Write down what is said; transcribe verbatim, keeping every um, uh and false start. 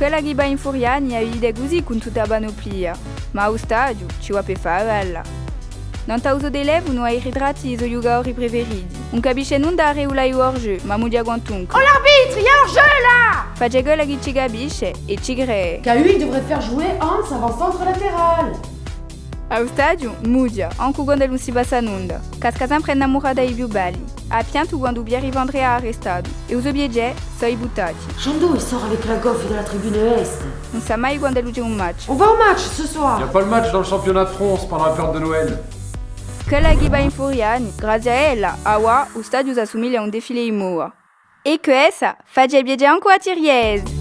Quella chì và in Furiani a vede cusì cun tutta a panuplia, ma à u stadiu ci vole per fà a bella. Nant'à u so telefono hà i ritratti di i so ghjucadori preferiti. Ùn capisce nunda à a regula di u hors-jeu, ma mughja quantunque. Oh, l'arbitre, il y a hors-jeu là ! Face quella chì ci capisce è ci crede. Cahu, il devrait faire jouer Hans avant-centre latéral. À u stadiu, mughja, ancu quand'ellu ùn si passa nunda. Casca sempre innamurata di i più belli. Hà piantu quandu Pierre-Yves André hà arrestatu. È u so piacè sò i buttacchi. Jean-Do, il sort avec la gauche de la tribune est. Ùn sà mai quand'ellu ci hè un match. On va au match ce soir. Il n'y a pas le match dans le championnat de France pendant la période de Noël. Quella chì và in Furiani, grazie à ella, avà, u stadiu s'assumiglia à un defilé di moda. È quessa face piacè ancu à Thiriez!